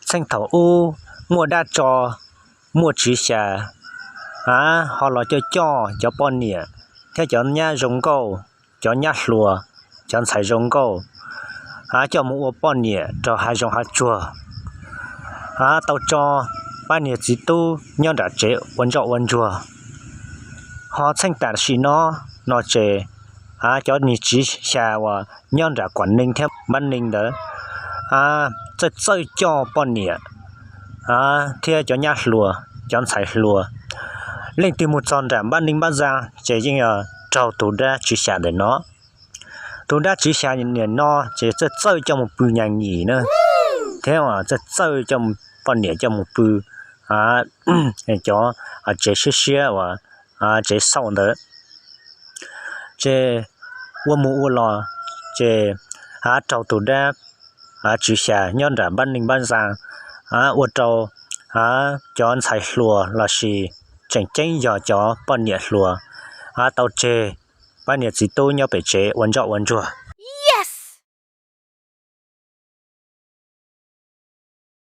Txheej thaum ub muaj dab tso, muaj tswv xya, a, ho los coj coj cov poj niam thiab cov nyab zoo nkauj, cov nyab hluas, cov ntxhais zoo nkauj, a, coj mus ua poj niam rau hav zoov hav tsuag, a, tau tso pab niag txiv tub nyob nram tsev ua ntsoj ua ntsuag. Ho txheej tam sim no, no ces, a, cov niag tswv xya uas nyob nram Kuam Neeg thiab Npab Neeg ntawd, a, txawj txawj coj poj niam, a, thiab cov nyab hluas, cov ntxhais hluas. Leej twg mus txog nram Npab Neeg Npab Zaj ces yeej yog raug tus dab tswv xya ntawm no. Tus dab tswv xya nim no ces txawj txawj coj mus pw nyas nyim na, thiab txawj txawj coj poj niam coj mus pw cov tsev siab siab uas tsev xauj ntawd. Ces ua mus ua los ces, a, raug tus dab tswv xya nyob nram Npab Neeg Npab Zaj, a, ua rau, a, cov ntxhais hluas lossis tseem ceeb yog cov poj niam hluas, a, tau tseg pab niag txiv tub nyob pem tsev ua ntsoj ua ntsuag.